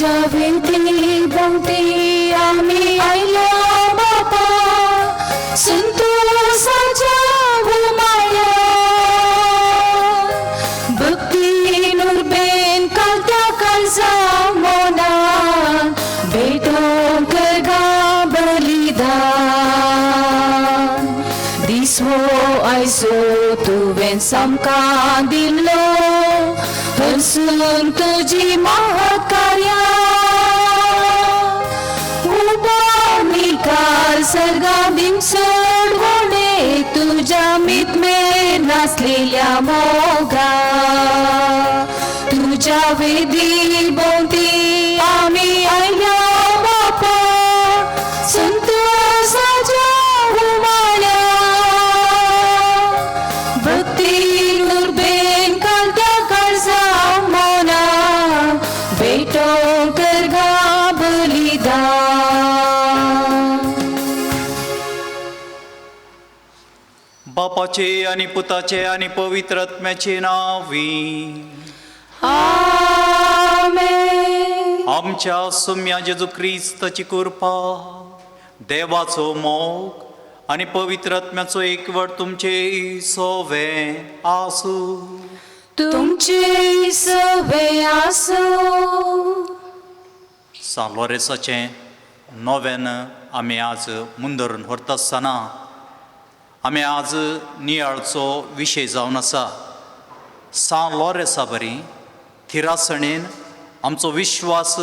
तुझ्या वेदी भोंवती आमी आयल्या बापा, संतोषाच्या हुमाया. भक्ती नुरबेन कालत्या काळजा मनान भेटोवंक गा बलिदान. दिसवो आयजो तुवें सामकां दिल्लो, हरसून तुजी महत्कार्या. उबो निकाल सर्गा दिमसोडवणे तुज्या मितमेर नासलेल्या मोगा. तुज्या वेदी भोंवती आमी आयल्या बापा, संतोषाच्या हुमाळ्या. भक्ती नुरबेन कालत्या काळजा मना भेटोवंक गा बलिदान. बापाचे आनी पुताचे आनी पवित्र आत्म्याचे नांवी आमेन. आमच्या सुम्या जेजू क्रिस्ताची कृपा, देवाचो मोग आनी पवित्र आत्म्याचो एकवट तुमचे सोवे आसूं. तुमचे सवे आसूं. सान लोरेसाचें नोवेन आमी आज मुंदरून व्हरता आसतना आमी आज नियाळचो विशय जावन आसा सान लोरेसा बरी थिरासणेन आमचो विश्वास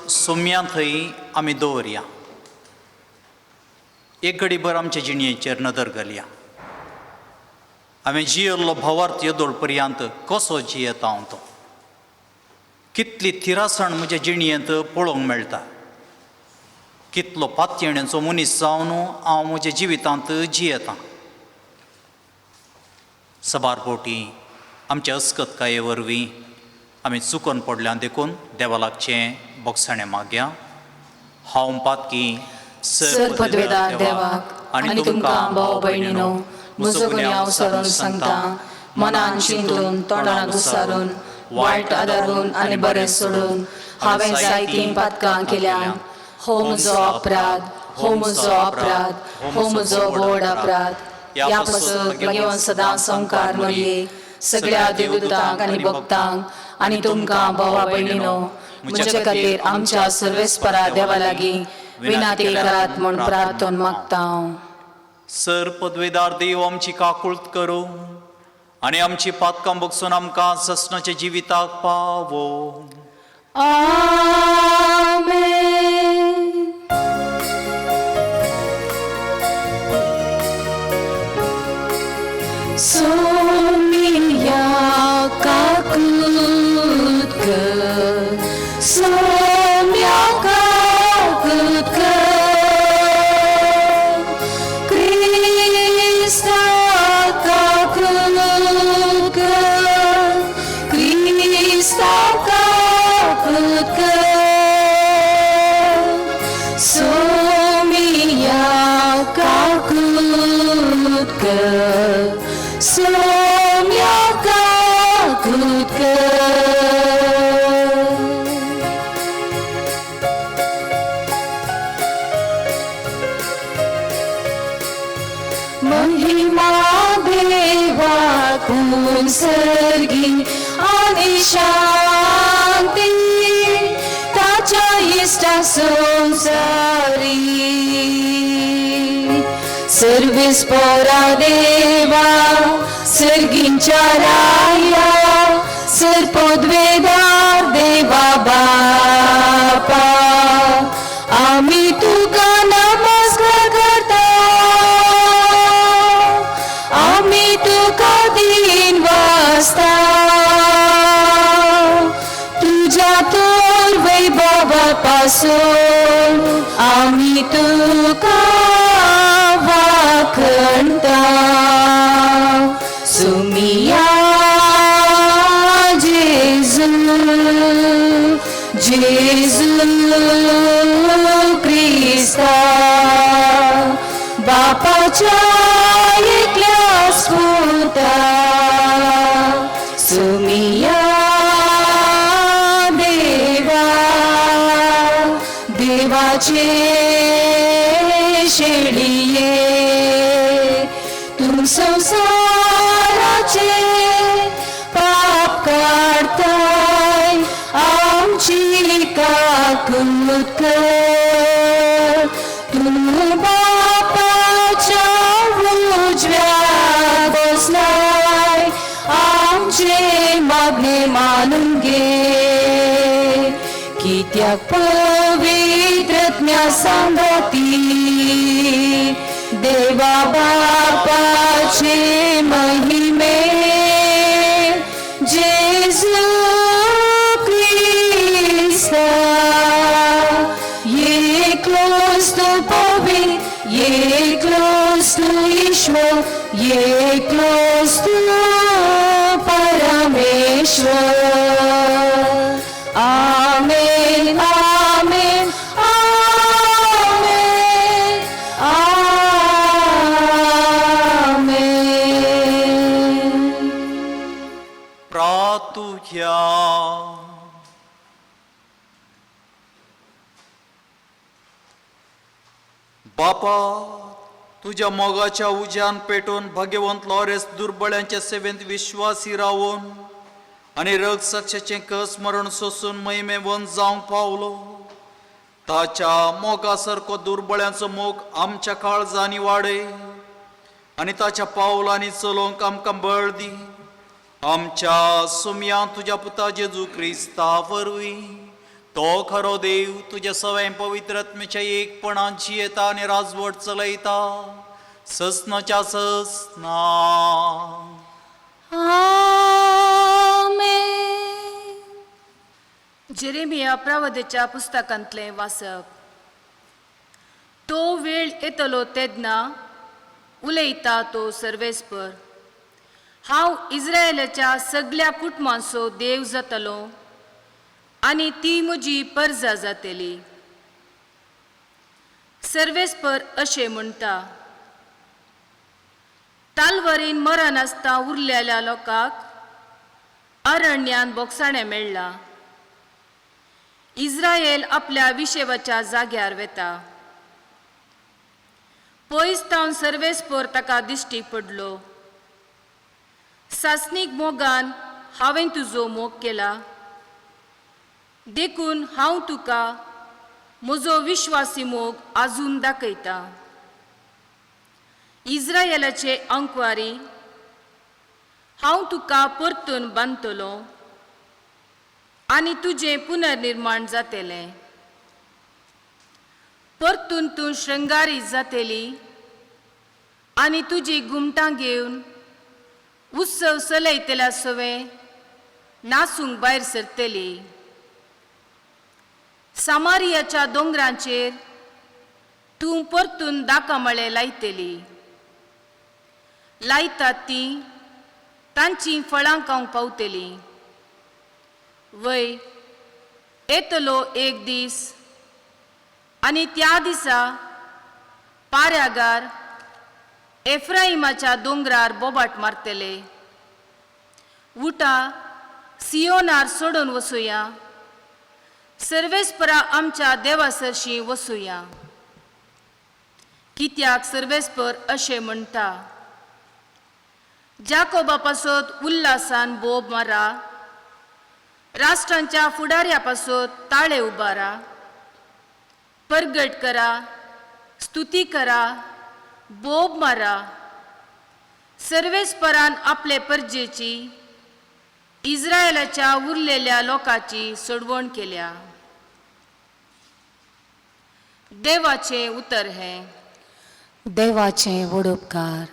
सोम्या थंय आमी दवरया. एक घडीभर आमचे जिणेचेर नदर घालया. हांवें जियेल्लो भवार्थ येदोळ पर्यंत कसो जियेता हांव तो, कितली थिरासण म्हज्या जिणेंत पळोवंक मेळटा, कितलो पातयेणेचो मनीस जावन हांव म्हज्या जिवितांत जियेतां. सबार फावटी आमच्या अस्कतकाये वरवीं आमी चुकोन पडल्या देखून देवा लागचें बोगसाणें मागया. हांव पातकी सर पदवेदार देवाक आनी तुमकां भाव भयणीनो म्हजो गुन्यांव सरून सांगता, मनान चिंतून तोंडान उसारून वायट आदारून आनी बरें सोडून हांवें जायतीं पातकां केल्यान. हो म्हजो अपराध, हो म्हजो अपराध, हो म्हजो व्हड अपराध. ह्या पासत भगवान सदां संकार मरये सगळ्या देवदूतांक आनी भक्तांक आनी तुमकां भावा भयणीनो म्हजे खातीर आमच्या सर्वेस्परा देवा लागीं विनाती करात म्हूण प्रार्थन मागता हांव. सर पदवेदार देव आमची काकूळत करूं आनी आमची पातकां बगसून आमकां ससनाच्या जिविताक पावो. आमेन. सोमिया काकूत कर, सोम्या काकूत कर, क्रिस्ता काकूत कर, क्रिस्ता काकूत कर, सोमिया काकूत कर, सोम्या काकूत कर. महिमा देवाकून सर्गी आनी शांती ताच्या इश्टा संवसारी. सर्वीस पोरा देवा सर्गींच्या राया, सर पदवेदार देवा बापा, आमी तुका नमस्कार करता, आमी तुका दीन वाचता. तुज्या तोर वैभवा पासून आमी तुका वाखणता. सुमिया जेजू, जेजू क्रिस्ता, बापाच्या एकल्या स्फूर्ता. सुमिया देवा. देवाचे शेळये तूं संवसाराचे पाप काडताय आमची काकूत कर तूं बापाच्या उजव्या बसलाय आमचे मागणे मानून घे कित्याक पवित्रज्ञा सांगाती देवा बापाचे महिमे जेजू क्रिस्ता एकलोच तूं पवित्र एकलोच तूं ईश्वर एकलोच तूं परमेश्वर. आमेन आमेन आमेन आमेन. प्रातुह्या. बापा तुज्या मोगाच्या उज्यान पेटोवन भाग्यवंत लॉरेस दुर्बळ्यांच्या सेवेंत विश्वासी रावून आनी रगसाक्षाचें कस मरण सोसून महिमेवंत जावंक पावलो. ताच्या मोगा सारको दुर्बळ्यांचो मोग आमच्या काळजांनी वाडय आनी ताच्या पावलांनी चलोवंक आमकां बळ दी. आमच्या सुमया तुज्या पुता जेजू क्रिस्ता वरवीं तो खरो देव तुज्या सवय पवित्र आत्म्याच्या एकपणान जियेता आनी राजवट चलयता ससनाच्या ससना. आमेन. जेरेमिया प्रवदेच्या पुस्तकांतलें वाचप. तो वेळ येतलो तेन्ना उलयता तो सर्वेस्पर हांव इस्रायलाच्या सगल्या कुटुंबांचो देव जातलो आनी ती म्हजी परजा जातली. सर्वेस्पर अशें म्हणटा तालवारीन मरण आसता उरलेल्या लोकांक अरण्यान बोगसाणें मेळ्ळां. इस्रायल आपल्या विशेवाच्या जाग्यार वेता. पयस तावन सर्वेस्पर ताका दिश्टी पडलो. सासणीक मोगान हांवें तुजो मोग केला देखून हांव तुका म्हजो विश्वासी मोग आजून दाखयता. इस्रायलाचे अंकवारी हांव तुका परतून बांदतलो आनी तुजें पुनर्निर्माण जातलें. परतून तूं श्रृंगारी जातली आनी तुजी घुमटां घेवन उत्सव चलयतल्या सवें नाचूंक भायर सरतली. सामारियाच्या दोंगरांचेर तूं परतून दाकामळे लायतली. लायतात ती तांचीं फळां खावंक पावतली. वय येतलो एक दीस आनी त्या दिसा पाऱ्यागार एफ्राइमाच्या दोंगरार बोबाट मारतले. उठा सियोनार सोडून वसुया सर्वेस्परा आमच्या देवा सरशीं वसुया. कित्याक सर्वेस्पर अशें म्हणटा जाकोबा पासत उल्हासान बोब मारा राष्ट्रांच्या फुडाऱ्या पासत ताळे उबारा. परगट करा स्तुती करा बोब मारा. सर्वेस्परान आपले परजेची इस्रायलाच्या उरलेल्या लोकांची सोडवण केल्या. देवाचें उतर हें. देवाचे वडोपकार.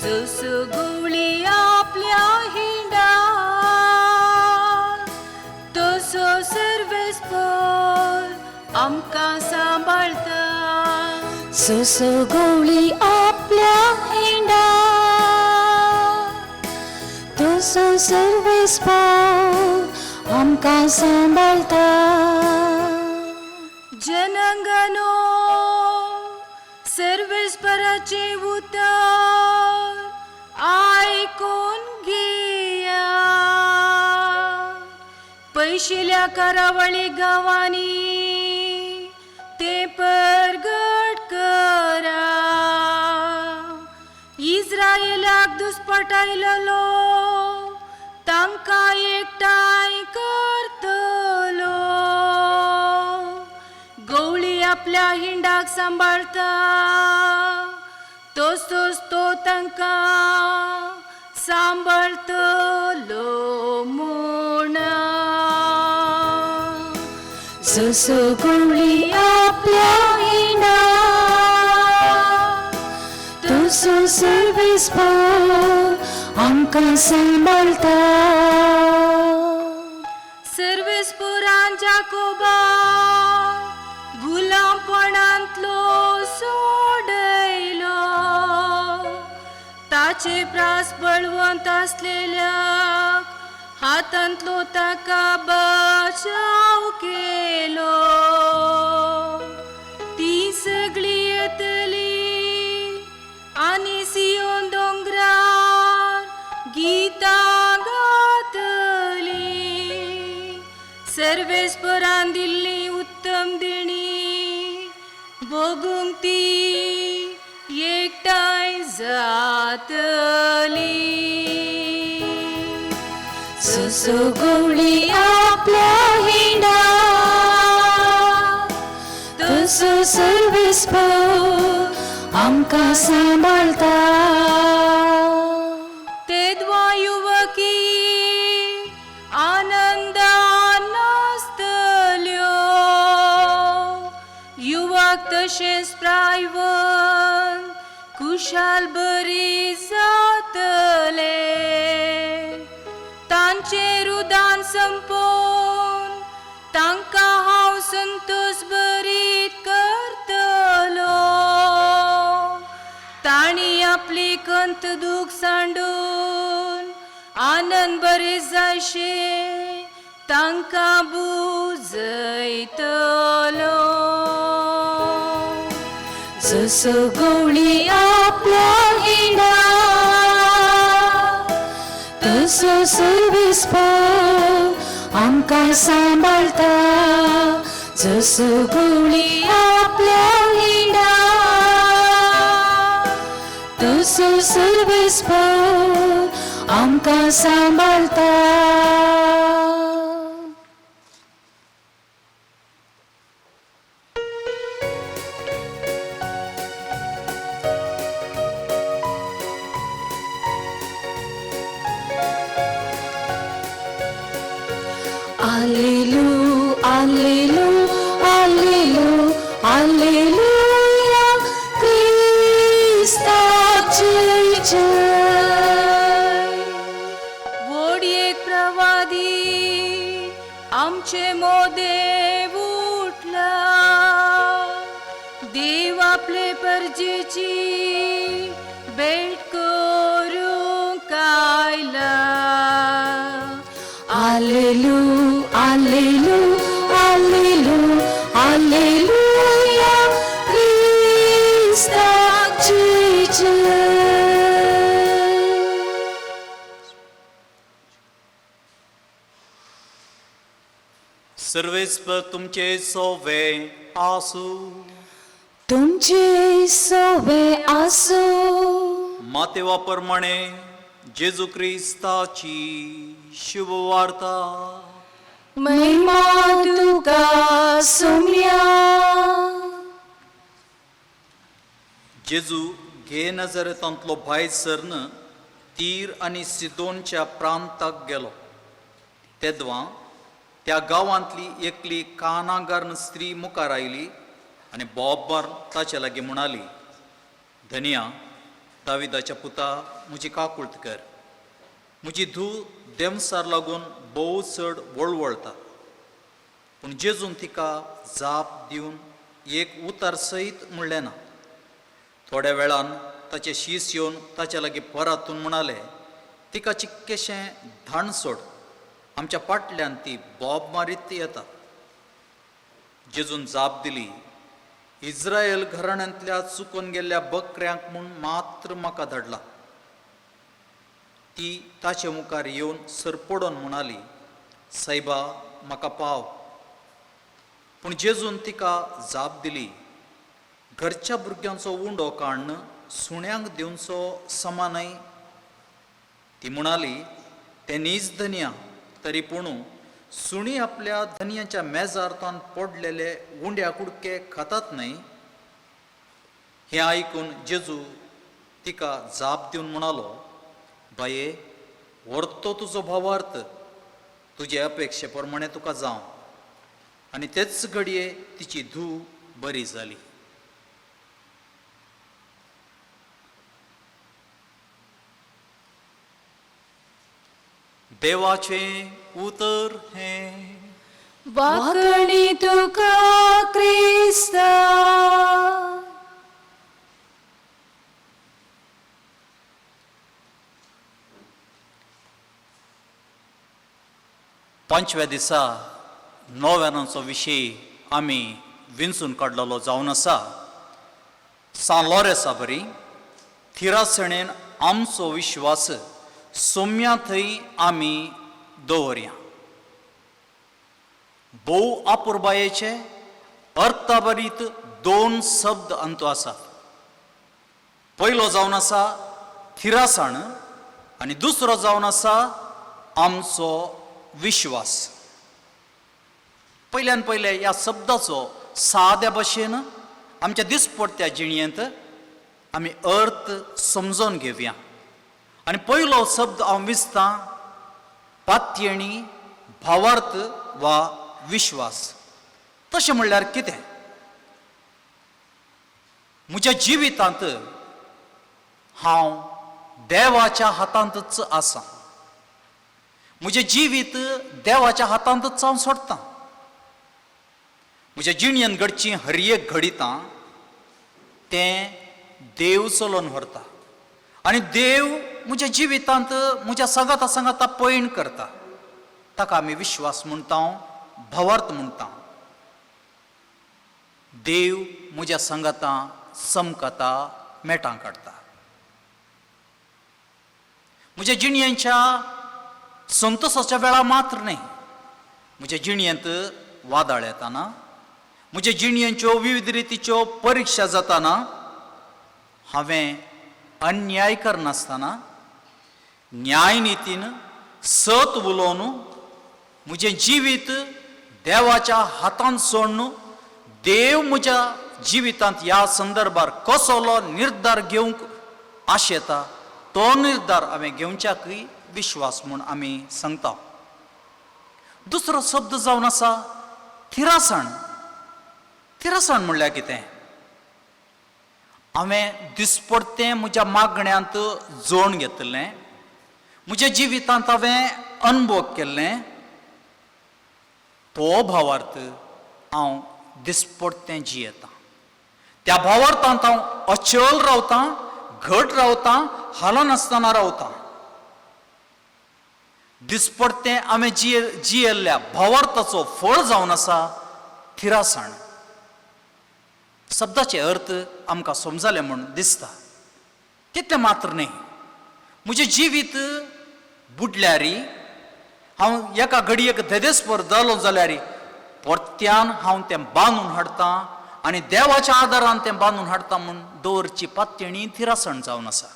जसो गवळी आपल्या हिंडा तसो सर्वेस्पर आमकां सांबाळता. जसो गवळी आपल्या हिंडा तसो सर्वेस्पर आमकां सांबाळता. जनगणो सर्वेस्पराक सर्वेस्पराचें उतर आयकून घेया. पयशिल्या करावळी गांवांनी तें परगट करा. इस्रायलाक दुस्पटायलेलो तांकां एकठांय करतलो. गवळी आपल्या हिंडाक सांबाळता तसोच तो तांकां सांबाळतलो म्हूण. जसो गवळी आपल्या हिंडाक तसो सर्वेस्पर आमकां सांबाळता. सर्वेस्परान जाकोबा गुलामपणांतलो सोडयलो. ताचे प्रास बळवंत आसलेल्याक हातांतलो ताका बचाव केलो. ती सगळी येतली आनी सियोन दोंगरार गीतां गातली. सर्वेस्परान दिल्ली उत्तम दिणी भोगूंक ती एकठांय जातली. जसो गवळी आपल्या हिंडाक तसो सर्वेस्पर आमकां सांबाळता. तेदवा युवकी आनंदान नाचतल्यो. युवक तशेंच प्रायवंत कुशाल बरी जातले. तांचें रुदान संपोवन तांकां हांव संतोश बरीत करतलो. तांणी आपली कंत दूख सांडून आनंद बरे जायशे तांकां बुजयतलो. जसो गवळी आपल्या हिंडाक तसो सर्वेस्पर आमकां सांबाळता. जसो गवळी आपल्या हिंडाक तसो सर्वेस्पर आमकां सांबाळता. Allelu, Allelu, Allelu, Alleluia, क्रिस्ताक जय जय. व्हड एक प्रवादी आमचे मोदेव उठला. देव आपले परजेची भेट करूंक आयला. Allelu, Allelu, Allelu, Alleluia, क्रिस्ताक जय जय. सर्वेस्पर तुमचे सोवे आसूं. तुमचे सोवे आसूं. मातेवा प्रमाणे जेजू क्रिस्ताची शुभवार्ता. महिमा तुका सुम्या. जेजू घे नजरेतांतलो भायर सरन तीर आनी सिदोनच्या प्रांताक गेलो. तेदवां त्या गांवांतली एकली कानागार्न स्त्री मुखार आयली आनी बोब्बार ताचे लागीं म्हणाली, धनिया, दाविदाच्या पुता, म्हजी काकुळट कर. म्हजी धूव देमसार लागून भोव चड वळवळता. पूण जेजून तिका जाप दिवन एक उतार सयत म्हणलें ना. थोड्या वेळान ताचे शीस येवन ताच्या लागीं परातून म्हणाले, तिका चिक्केशें धाण सोड, आमच्या फाटल्यान ती बोब मारीत येता. जेजून जाप दिली, इज्रायल घराण्यांतल्या चुकोन गेल्ल्या बकऱ्यांक म्हूण मात्र म्हाका धाडला. ती ताचे मुखार येवन सरपडोन म्हणाली, सायबा म्हाका पाव. पूण जेजून तिका जाप दिली, घरच्या भुरग्यांचो उंडो काडून सुण्यांक दिवचो समा न्हय. ती म्हणाली, तें नीज धनया, तरी पूण सुणीं आपल्या धनयाच्या मेजार तान पडलेले उंड्या कुडके खातात न्हय. हें आयकून जेजू तिका जाप दिवन म्हणालो, बाये, व्हरतो तुजो भावार्थ, तुजे अपेक्षे प्रमाणें तुका जावं. आनी तेच घडये तिची धूव बरी जाली. देवाचें उतर हें. वाकणी तुका क्रिस्ता. पांचव्या दिसा नोव्यानांचो विशय आमी विंचून काडलेलो जावन आसा सान लॉरेसा बरी थिरासणेन आमचो विश्वास सोम्या थंय आमी दवरया. भोव आपुरबायेचे अर्थाभरीत दोन शब्द अंतू आसात. पयलो जावन आसा थिरासण आनी दुसरो जावन आसा आमचो विश्वास. पयल्यान पयले ह्या शब्दाचो साद्या भशेन आमच्या दिसपडत्या जिणयेंत आमी अर्थ समजून घेवया. आनी पयलो शब्द हांव विचतां पातयेणी, भावार्थ वा विश्वास. तशें म्हणल्यार कितें? म्हज्या जिवितांत हांव देवाच्या हातांतच आसा. म्हजें जिवीत देवाच्या हातांतच हांव सोडटां. म्हज्या जिणयेन घडची हर एक घडितां तें देव चलोवन व्हरता आनी देव म्हज्या जिवितांत म्हज्या सांगाता सांगाता पयण करता. ताका आमी विश्वास म्हणटा, भावार्थ म्हणटा. देव म्हज्या सांगाता चमकता, मेटां काडटा. म्हज्या जिणयेच्या संतोसाच्या वेळा मात्र न्हय, म्हज्या जिणयेंत वादळ येताना, म्हज्या जिणयेच्यो विविध रितीच्यो परिक्षा जाताना हांवें अन्याय करनासतना न्यायनितीन सत उलोवन म्हजें जिवीत देवाच्या हातांत सोडून देव म्हज्या जिवितांत ह्या संदर्भार कसलो निर्धार घेवंक आशेता तो निर्धार हांवें घेवच्याकय विश्वास म्हूण आमी सांगता. दुसरो शब्द जावन आसा थिरासण. थिरासण म्हणल्यार कितें? हांवें दिसपडतें म्हज्या मागण्यांत जोण घेतलें, म्हज्या जिवितांत हांवें अनुभव केल्लें, तो भावार्थ हांव दिसपडतें जियेतां. त्या भावार्थांत हांव अचल रावतां, घट रावतां, हालनासतना रावतां. दिसपडतें हांवें जियेल्ल्या भावार्थाचो फळ जावन आसा थिरासण. शब्दाचे अर्थ आमकां समजले म्हूण दिसता. तितलें मात्र न्हय, म्हजें जिवीत बुडल्यारी, हांव एका घडयेक धदेस्पर जालो जाल्यार परत्यान हांव तें बांदून हाडटां आनी देवाच्या आदारान तें बांदून हाडटा म्हूण दवरची पातयेणी थिरासण जावन आसा.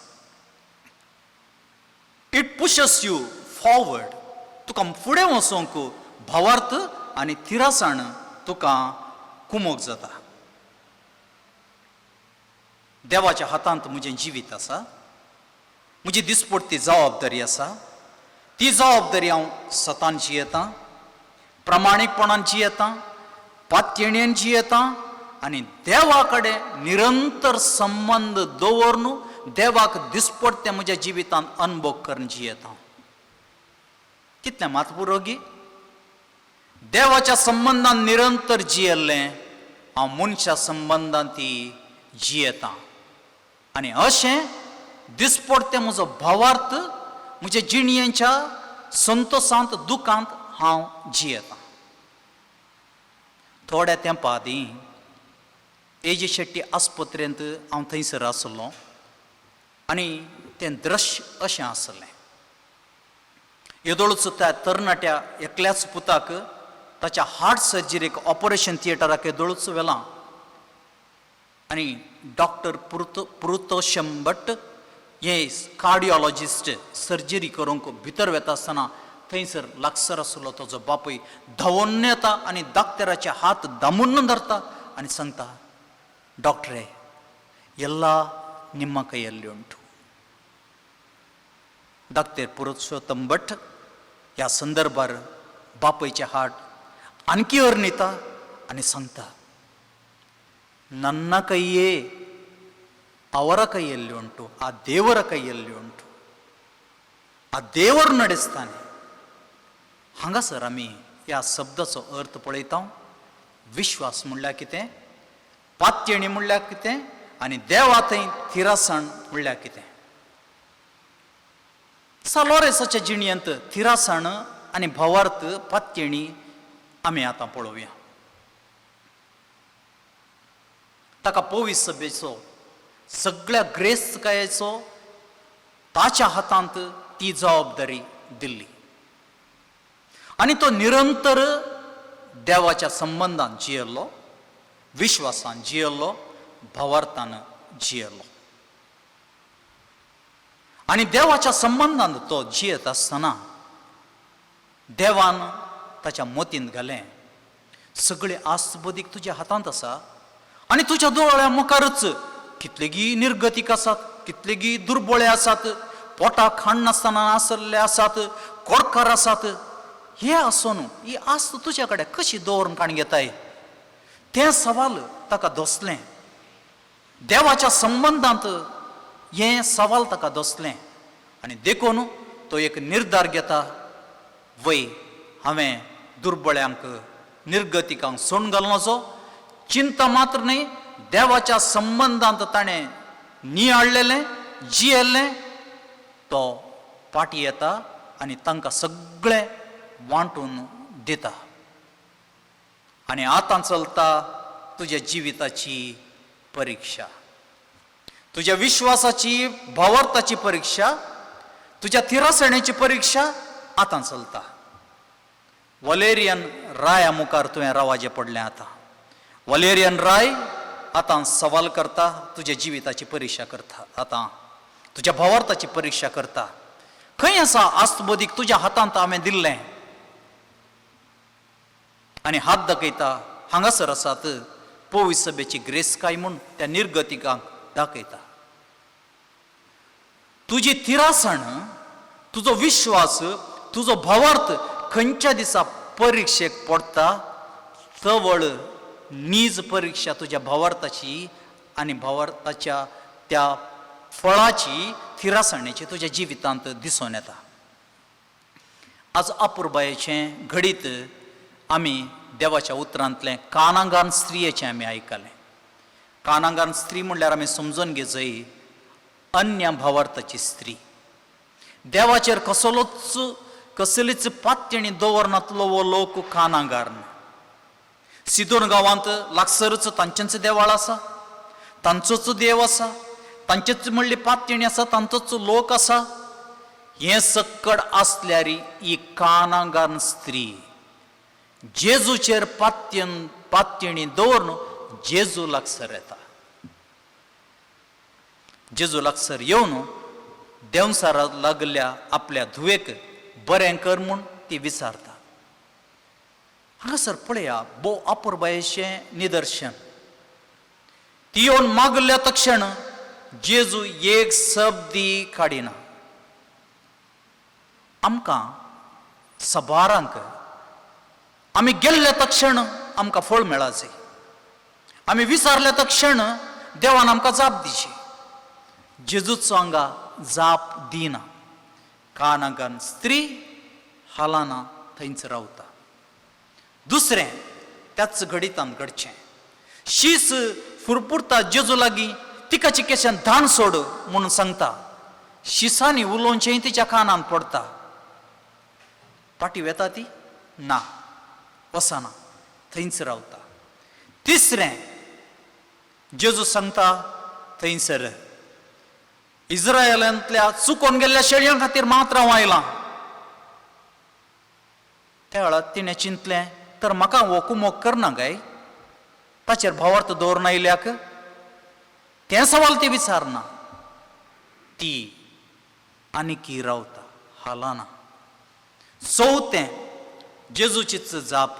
It pushes you forward. तुका फुडें वचोंक भावार्थ आनी थिरासण तुका कुमोक जाता. देवाच्या हातांत म्हजें जिवीत आसा, म्हजी दिसपडती जबाबदारी आसा. ती जबाबदारी हांव सतान जियेतां, प्रामाणीकपणान जियेतां, पातयेणेन जियेतां आनी देवा कडेन निरंतर संबंद दवरून देवाक दिसपडतें म्हज्या जिवितांत अनुभव करून जियेतां. कितलें मात पुरोगी देवाच्या संबंदान निरंतर जियेल्लें हांव मनशा संबंदान ती जियेतां. आनी अशें दिसपडतें म्हजो भावार्थ म्हज्या जिणयेच्या संतोसांत दुखांत हांव जियेतां. थोड्या तेंपा आदीं एजी शेट्टी आस्पत्रेंत हांव थंयसर आसलो आनी तें दृश्य अशें आसलें. येदोळच त्या तरणाट्या एकल्याच पुताक ताच्या हार्ट सर्जरीक ऑपरेशन थिएटराक येदोळच व्हेलां आनी डॉक्टर पुरुतोषम भट हे कार्डियोलॉजिस्ट सर्जरी करूंक भितर वेता आसतना थंयसर लागसर आसलो ताजो बापूय धांवून येता आनी दाक्तेराचे हात दामून धरता आनी सांगता, डॉक्टरे ಎಲ್ಲ ನಿಮ್ಮ ಕೈಯಲ್ಲಿ ಉಂಟು. दाक्तेर पुरुषोत्तम भट ह्या संदर्भार बापयचे हाट आणखी अर्निता आनी सांगता, ನನ್ನ ಕೈಯೇ ಅವರ ಕೈಯಲ್ಲಿ ಉಂಟು, ಆ ದೇವರ ಕೈಯಲ್ಲಿ ಉಂಟು, ಆ ದೇವರು ನಡೆಸ್ತಾನೆ. हांगासर आमी ह्या शब्दाचो अर्थ पळयता. विश्वास म्हणल्यार कितें, पातयेणी म्हणल्यार कितें आनी देवा थंय थिरासण म्हणल्यार कितें. सालोरेसाच्या जिणयेंत थिरासण आनी भावार्थ पातयेणी आमी आतां पळोवया. ताका पवीस सभेचो सगळ्या ग्रेस्तकायेचो ताच्या हातांत ती जबाबदारी दिल्ली आनी तो निरंतर देवाच्या संबंदान जियेल्लो, विश्वासान जियेल्लो, भावार्थान जियेल्लो आनी देवाच्या संबंदान तो जियेत आसतना देवान ताच्या मोतींत घालें, सगळे आसबदीक तुज्या हातांत आसा आनी तुज्या दोळ्या मुखारच कितलेगी निर्गतीक आसात, कितलेगी दुर्बळे आसात, पोटाक खाण नासतना आसल्ले आसात, कोडकार आसात, हे आसून ही आस्त तुज्या कडेन कशी दवरून काण घेताय? तें सवाल ताका दोसलें. देवाच्या संबंदांत हें सवाल ताका दोसलें आनी देखून तो एक निर्धार घेता, वय हांवें दुर्बळ्यांक निर्गतिकांक सोडून घालनाचो चिंता मात्र न्हय, देवाच्या संबंदांत ताणें नियाळलेलें जियेल्लें. तो पाटी येता आनी तांकां सगळें वांटून दिता आनी आतां चलता तुज्या जिविताची परिक्षा, तुज्या विश्वासाची भावार्थाची परिक्षा, तुज्या थिरासणेची परिक्षा आतां चलता. वलेरियन राया मुखार तुवें रावाचें पडलें. आतां वलेरियन राय आतां सवाल करता, तुज्या जिविताची परिक्षा करता, आतां तुज्या भावार्थाची परिक्षा करता. खंय आसा आस्तबोदीक तुज्या हातांत हांवें दिल्लें? आनी हात दाखयता, हांगासर आसात पवीस सभेची ग्रेसकाय म्हूण त्या निर्गतिकांक दाखयता. तुजी थिरासण, तुजो विश्वास, तुजो भावार्थ खंयच्या दिसा परिक्षेक पडटा तवळ नीज परिक्षा तुज्या भावार्थाची आनी भावार्थाच्या त्या फळाची थिरासणेची तुज्या जिवितांत दिसून येता. आज अपुरबायेचें घडीत आमी देवाच्या उतरांतलें कानांगान स्त्रियेचें आमी आयकलें. कानांगान स्त्री म्हणल्यार आमी समजून घेजय अन्य भावार्थाची स्त्री, देवाचेर कसलोच कसलीच पात्यणी दवरनातलो हो लोक कानांगार. सिदोन गांवांत लागसरच तांचेंच देवाळ आसा, तांचोच देव आसा, तांचेच म्हणली पात्यणी आसा, तांचोच लोक आसा. हें सक्कड आसल्यार ही कानांगान स्त्री जेजूचेर पात्यणी दवरून जेजू लागसर येता. जेजू लागसर येवन देंवसारा लागल्या आपल्या धुवेक बरें कर म्हूण ती विचारता. हांगासर पळया भोव अपुरबायेचें निदर्शन. ती येवन मागल्या तक्षण जेजू एक शब्दी काडिना. आमकां सबारांक आमी गेल्ले तक्षण आमकां फळ मेळाचे, आमी विचारले तक्षण देवान आमकां जाप दिची. जेजूचो हांगा जाप दिना. कानागान स्त्री हालाना थंयच रावता. दुसरें त्याच घडितान घडचें, शीस फुरफुरता जेजू लागीं तिका चिकेशान धान सोड म्हणून सांगता. शिसांनी उलोवचें तिच्या कानान पडटा. पाटी वेता ती ना, वसना, थंयच रावता. तिसरें जेजू सांगता थंयसर इस्रायलांतल्या चुकोन गेल्ल्या शेळयां खातीर मात्र हांव आयलां. त्या वेळार तिणें चिंतलें, तर म्हाका हो कुमोक करना काय, ताचेर भावार्थ दवरून आयल्याक? तें सवाल ती विचारना, ती आनीकी रावता, हालना. चवथें जेजूचीच जाप,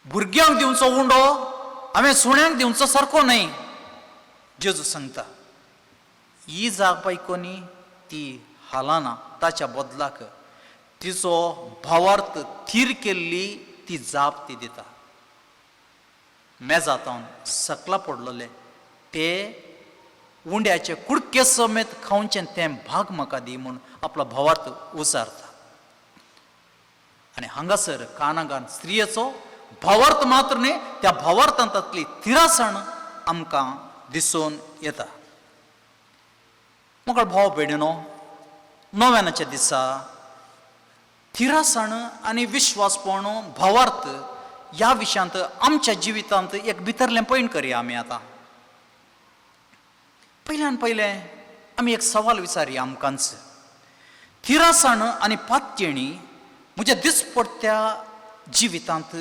भुरग्यांक दिवचो उंडो हांवें सुण्यांक दिवचो सारको न्हय, जेजू सांगता. ही जाप आयकोनी ती हालना, ताच्या बदलाक तिचो भावार्थ थीर केल्ली ती जाप ती दिता. मेजातावन सकला पडलोले ते उंड्याचे कुडके समेत खावचें तें भाग म्हाका दी म्हूण आपलो भावार्थ उचारता. आनी हांगासर कानागान स्त्रियेचो भावार्थ मात्र न्ही, त्या भावार्थांतली थिरासण आमकां दिसून येता. म्हाका भाव भयणीनो, नव्यानाच्या दिसा थिरासण आनी विश्वासपण भावार्थ ह्या विशयांत आमच्या जिवितांत एक भितरलें पयण करया आमी. आतां पयल्यान पयलें आमी एक सवाल विचारया आमकांच, थिरासण आनी पातयेणी म्हज्या दिसपडत्या जिवितांत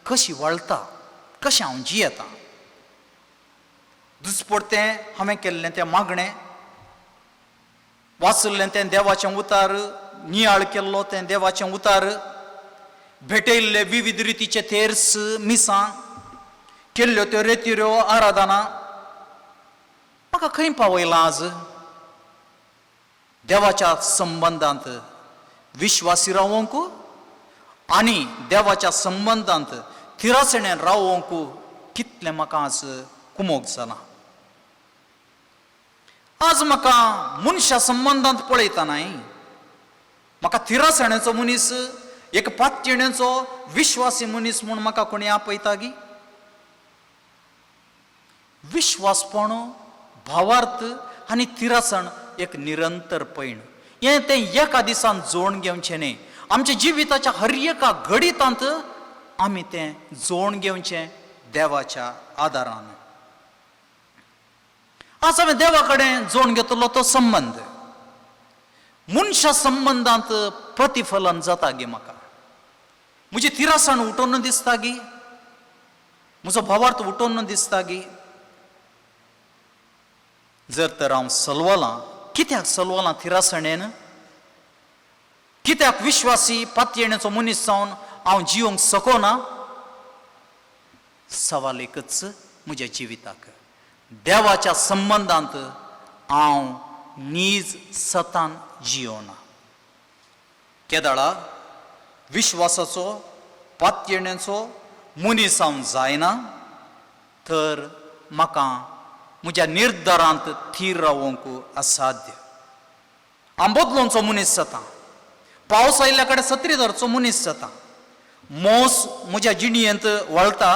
कशी वळता, कशें हांव जियेतां? दिसपडतें हांवें केल्लें तें मागणें, वाचिल्लें तें देवाचें उतार, नियाळ केल्लो तें देवाचें उतार, भेटयल्ले विविध रितीचे तेर्स मिसां, केल्ल्यो त्यो रेतिऱ्यो आराधना म्हाका खंय पावयलां? आज देवाच्या संबंदांत विश्वासी रावोंक आनी देवाच्या संबंदांत थिरासणेन रावोंक कितलें म्हाका आज कुमोक जालां? आज म्हाका मनशा संबंदांत पळयता न्हय, म्हाका थिरासण्याचो मनीस, एक पातयेण्याचो विश्वासी मनीस म्हूण म्हाका कोणी आपयता गी? विश्वासपण, भावार्थ आनी थिरासण एक निरंतर पयण, हें तें एका दिसान जोड घेवचें न्ही. आमच्या जिविताच्या हर एका घडितांत आमी तें जोड घेवचें देवाच्या आदारान. आज हांवें देवा कडेन जोड घेतलो तो संबंद मनशा संबंदांत प्रतिफलन जाता गे? म्हाका म्हजी थिरासण उठोवन दिसता गी? म्हजो भावार्थ उठोवन दिसता गी? जर तर हांव सलवलां, कित्याक सलवलां थिरासणेन? कित्याक विश्वासी पातयेण्याचो मनीस जावन हांव जियोंक शकना? सवाल एकच, म्हज्या जिविताक देवाच्या संबंदांत हांव नीज सतान जियोना. केदाळा विश्वासाचो पातयेण्याचो मनीस हांव जायना, तर म्हाका म्हज्या निर्धारांत थीर रावोंक असाध्य. हांव बदलोवचो मनीस जाता, पावस आयिल्ल्या कडेन सत्री धरचो मनीस जाता, मोस म्हज्या जिणयेंत वळता,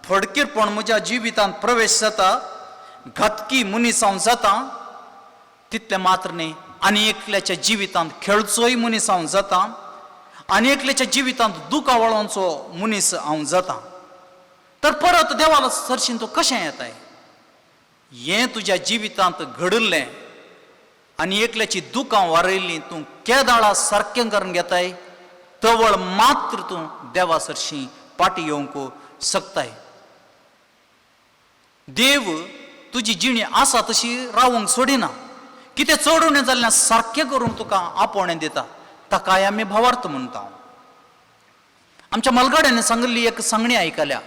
फडकीरपण म्हज्या जिवितांत प्रवेश जाता, घातकी मनीस हांव जाता. तितलें मात्र न्ही, आनी एकल्याच्या जिवितांत खेळचोय मनीस हांव जाता, आनी एकल्याच्या जिवितांत दुखां वळोवचो मनीस हांव जाता. तर परत देवाला सरशीन तूं कशें येताय? हें तुज्या जिवितांत घडिल्लें आनी एकल्याची दुकां वारयल्लीं तूं केदाळा सारकें करून घेताय, तवळ मात्र तूं देवा सरशीं पाटी येवंक शकताय. देव तुजी जिणी आसा तशी रावंक सोडिना, कितें चड उणें जाल्लें सारकें करूंक तुका आपोवणें दिता, ताकाय आमी भावार्थ म्हणटा. आमच्या मलगाड्यान सांगिल्ली एक सांगणी आयकल्या,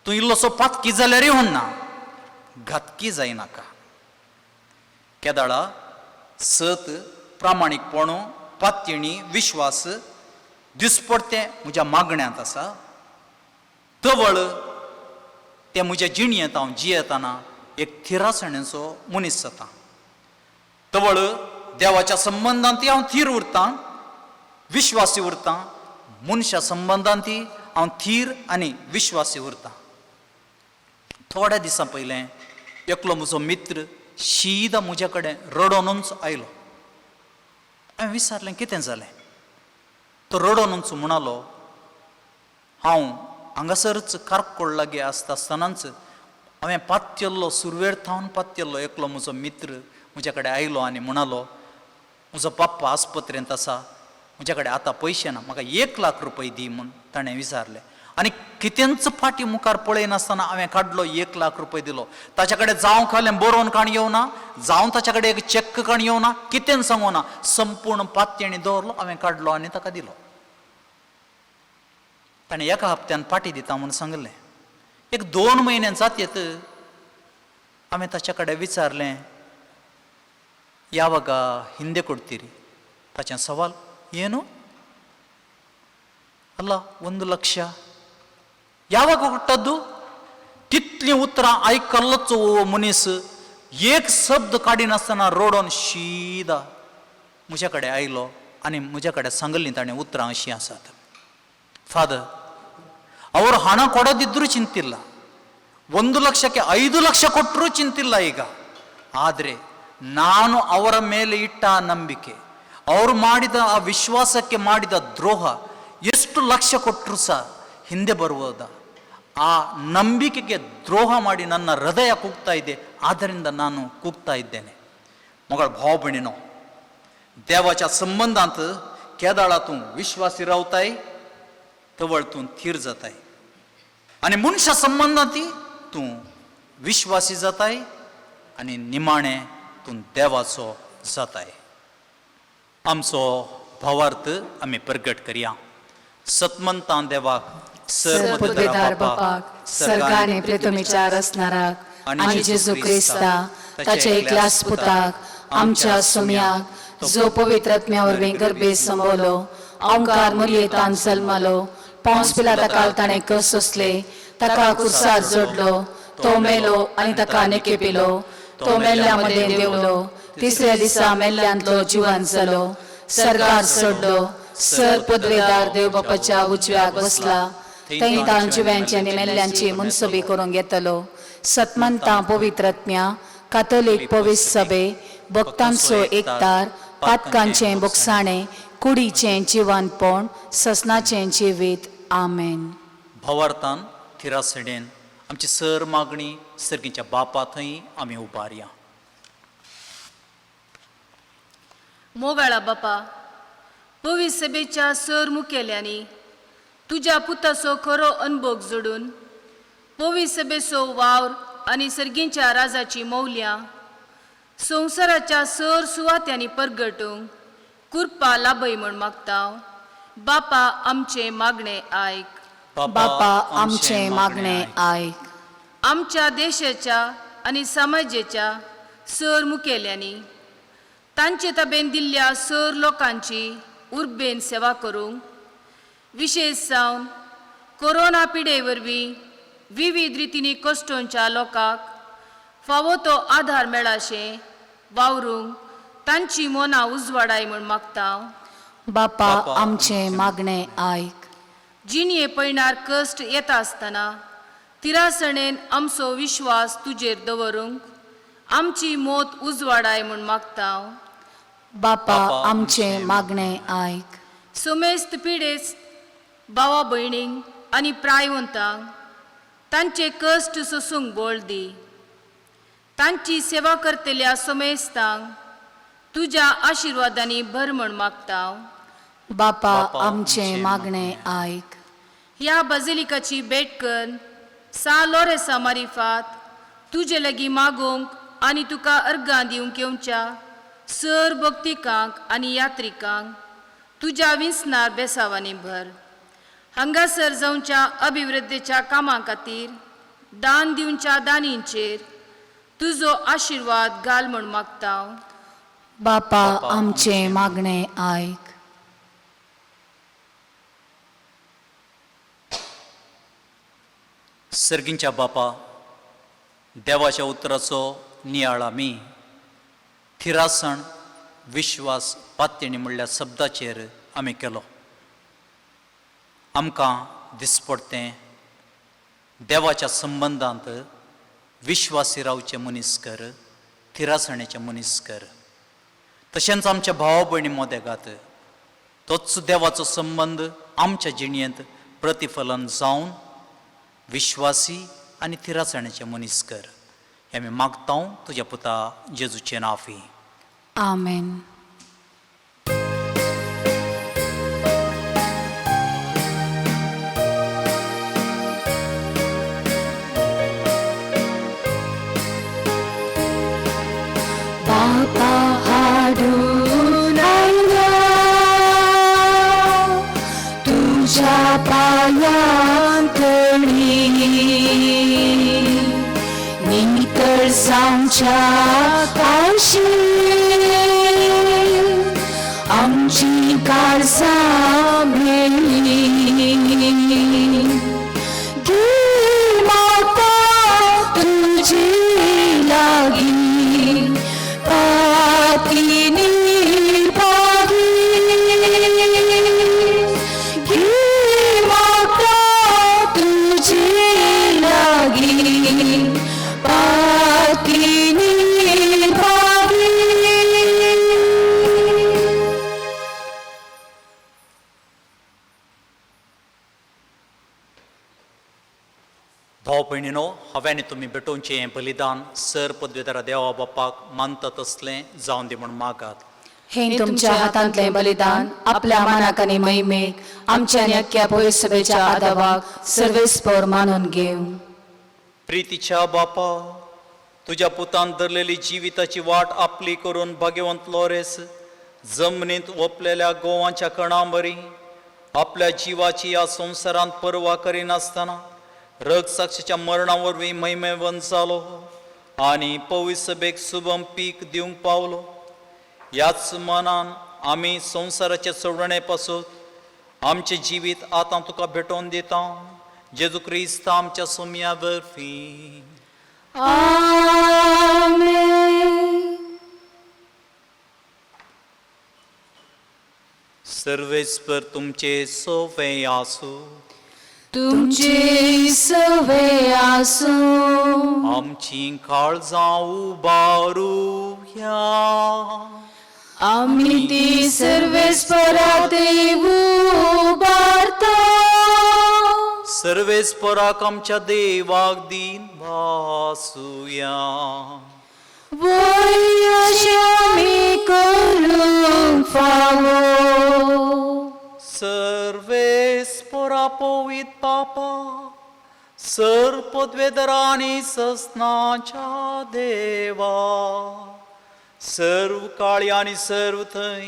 तूं इल्लोसो पातकी जाल्यारय म्हणना, घातकी जायनाका. केदाळा सत, प्रामाणीकपण, पातयेणी, विश्वास दिसपडतें म्हज्या मागण्यांत आसा, तवळ तें म्हज्या जिणयेंत हांव जियेतना एक थिरासणेचो मनीस जाता. तवळ देवाच्या संबंदांत हांव थीर उरतां, विश्वासी उरतां, मनशा संबंदांत हांव थीर आनी विश्वासी उरतां. थोड्या दिसां पयलें एकलो म्हजो मित्र शीदा म्हज्या कडेन रडोनूच आयलो. हांवें विचारलें कितें जालें? तो रडोनूच म्हणालो, हांव हांगासरच कारकोळ लागीं आसता आसतनाच हांवें पातयल्लो, सुरवेर थावन पातयल्लो एकलो म्हजो मित्र म्हज्या कडेन आयलो आनी म्हणालो, म्हजो पप्पा आस्पत्रेंत आसा, म्हज्या कडेन आतां पयशे ना, म्हाका 1 लाख रुपये दी म्हूण ताणें विचारलें. आनी कितेंच फाटीं मुखार पळयनासतना हांवें काडलो 1 लाख रुपये दिलो. ताच्या कडेन जावं खालें बरोवन काण येवना, जावं ताच्या कडेन एक चॅक काण येवना, कितेंच सांगूना, संपूर्ण पातयेणी दवरलो, हांवें काडलो आनी ताका दिलो. ताणें एका हप्त्यान पाटी दिता म्हूण सांगलें. एक 2 म्हयने जातयेत हांवें ताच्या कडेन विचारलें, याವಾಗ ಹಿಂದೆ ಕೊಡ್ತೀರಿ? ताचें सवाल ಏನು ಅಲ್ಲ, 1 ಲಕ್ಷ ಯಾವಾಗ ಕೊಟ್ಟದ್ದು? तितलीं उतरां आयकल्लोच हो मनीस एक शब्द काडिनासतना रडोन शीदा म्हज्या कडेन आयलो आनी म्हज्या कडेन सांगलीं ताणें उतरां अशीं आसात, ಫಾದರ್, ಅವರು ಹಣ ಕೊಡದಿದ್ದರೂ ಚಿಂತಿಲ್ಲ, 1 ಲಕ್ಷಕ್ಕೆ 5 ಲಕ್ಷ ಕೊಟ್ಟರೂ ಚಿಂತಿಲ್ಲ ಈಗ. ಆದರೆ ನಾನು ಅವರ ಮೇಲೆ ಇಟ್ಟ ಆ ನಂಬಿಕೆ, ಅವರು ಮಾಡಿದ ಆ ವಿಶ್ವಾಸಕ್ಕೆ ಮಾಡಿದ ದ್ರೋಹ, ಎಷ್ಟು ಲಕ್ಷ ಕೊಟ್ಟರೂ ಸಹ ಹಿಂದೆ ಬರುವುದ, ಆ ನಂಬಿಕೆಗೆ ದ್ರೋಹ ಮಾಡಿ ನನ್ನ ಹೃದಯ ಕೂಗ್ತಾ ಇದೆ, ಆದ್ದರಿಂದ ನಾನು ಕೂಗ್ತಾ ಇದ್ದೇನೆ. मगळ भाव भयणीनो, देवाच्या संबंदांत केदाळा तूं विश्वासी रावताय, तवळ तूं थीर जाताय, आनी मनशा संबंदांत तूं विश्वासी जाताय आनी निमाणें तूं देवाचो जाताय. आमचो भावार्थ आमी प्रगट करया. सतमंतां देवाक, सरपदवेदार बापाक, सर्गाने प्रितमीच्या रचणाराक आनी जेजू क्रिस्ता ताच्या एकल्याच पुताक आमच्या सुम्याक, जो पवित्र आत्म्या वरवीं गर्भे संभवलो, ओंकार मुरयेतान जल्मालो, पावस पिला ताका ताणें कस सोंसले, ताका कुर्सार जोडलो, तो मेलो आनी ताका नेके पिलो, तो मेल्ल्या मदें देंवलो, तिसऱ्या दिसा मेल्ल्यांतलो जिवन जालो, सर्गार सोडलो, सर पदवेदार देव बापाच्या उजव्याक बसला, थंय ताण जिव्यांची आनी मेल्ल्यांची मुनसबी करूंक येतलो. सतमंता पवित्र आत्म्या, कातोलीक पवित्र सभे, भक्तांचो एकतार, पातकांचें बोगसाणें, कुडीचें जिवनपण, ससनाचें जिवीत. आमेन. भावार्थान थिरासणेन आमची सर मागणी सर्गीच्या बापा थंय आमी उबारया. मोगाळा बापा, पवित्र सभेच्या सर मुखेल्यांनी तुज्या पुताचो खरो अनभोग जोडून पवित्र सभेचो वावर आनी सर्गींच्या राजाची मौल्यां संवसाराच्या सर सुवात्यांनी परगटूंक कृपा लाभय म्हूण मागता. बापा आमचें मागणें आयक. बापा आमचें मागणें आयक. आमच्या देशाच्या आनी समाजेच्या सर मुखेल्यांनी तांचे ताबेन दिल्ल्या सर लोकांची उर्बेन सेवा करूंक, विशेश जावन कोरोना पिडे वरवीं विविध रितींनी कश्टोंच्या लोकांक फावो तो आधार मेळाशें वावरूंक तांची मनां उजवाडाय म्हूण मागता. बापा आमचें मागणें आयक. जिणये पयणार कश्ट येता आसतना तिरासणेन आमचो विश्वास तुजेर दवरूंक आमची मोत उजवाडाय म्हूण मागता. बापा आमचें मागणें आयक. सुमेस्त पिडेस्त भावा भयणींक आनी प्रायवंतांक तांचे कश्ट सोसूंक बळ दी. तांची सेवा करतल्या समेस्तांक तुज्या आशिर्वादांनी भर म्हूण मागता. बापा आमचें मागणें आयक. ह्या बाजिलिकाची भेट कर सा लोरेसा मारिफात तुजे लागीं मागोवंक आनी तुका अर्गां दिवंक येवच्या सर भक्तिकांक आनी यात्रिकांक तुज्या विंचणार बेसावांनी भर. हांगासर जावच्या अभिवृद्धीच्या कामां खातीर दान दिवच्या दानींचेर तुजो आशिर्वाद घाल म्हूण मागता. बापा आमचें मागणें आयक. सर्गींच्या बापा, देवाच्या उतराचो नियाळ आमी थिरासण, विश्वास, पात्यणी म्हणल्या शब्दाचेर आमी केलो. आमकां दिसपडतें देवाच्या संबंदांत विश्वासी रावचे मनीस कर, थिरासणेचे मनीस कर. तशेंच आमच्या भावा भयणी मोदेगात तोच देवाचो संबंद आमच्या जिणेंत प्रतिफलन जावन विश्वासी आनी थिरासणेचे मनीस कर. हें आमी मागता तुज्या पुता जेजूचे नांवी. आमेन. बापा हाडून आयला तुज्या पायांतळी, नितळ जावच्या काशी आमची काळजां मेळ्ळी. घे माता तुजी लागीं पापी निर्भागी, घे माता तुजी लागीं पापी निर्भागी. भाव भयणीनो, हांवें तुमी भेटोवचें हें बलिदान सर पदवेदारा देवा बापाक मानता तसलें जावन दी म्हूण मागात. हे तुमच्या हातांतलें बलिदान आपल्या मानाक आनी महिमेक आमच्या आनी अख्ख्या भोयसभेच्या आदावाक सर्वेस्पर मानून घेवं. प्रितीच्या बापा, तुज्या पुतान धरलेली जिविताची वाट आपली करून भाग्यवंत लोरेस जमनींत ओंपलेल्या गोवांच्या कणां बरी आपल्या जिवाची ह्या संवसारांत पर्वा करिनासतना रगसाक्षीच्या मरणा वरवीं महिमेवंत जालो आनी पवित्र सभेक सुबम पीक दिवंक पावलो. ह्याच मनान आमी संवसाराचे सोडणे पासून आमचें जिवीत आतां तुका भेटोवन दिता, जेजू क्रिस्त आमच्या सोम्या वरवीं. आमेन. सर्वेस्पर तुमचे सोवे आसूं. तुमचे सवे आसूं. आमची काळजां उबारुया. आमी ती सर्वेस्परा देव उबारता. सर्वेस्पराक आमच्या देवाक दीन वासुया. वय अशें आमी करूंक फावो. सर्वेस्परा पवित पापा, सर पदवेदरांनी ससनाच्या देवा, सर्व काळी आनी सर्व थंय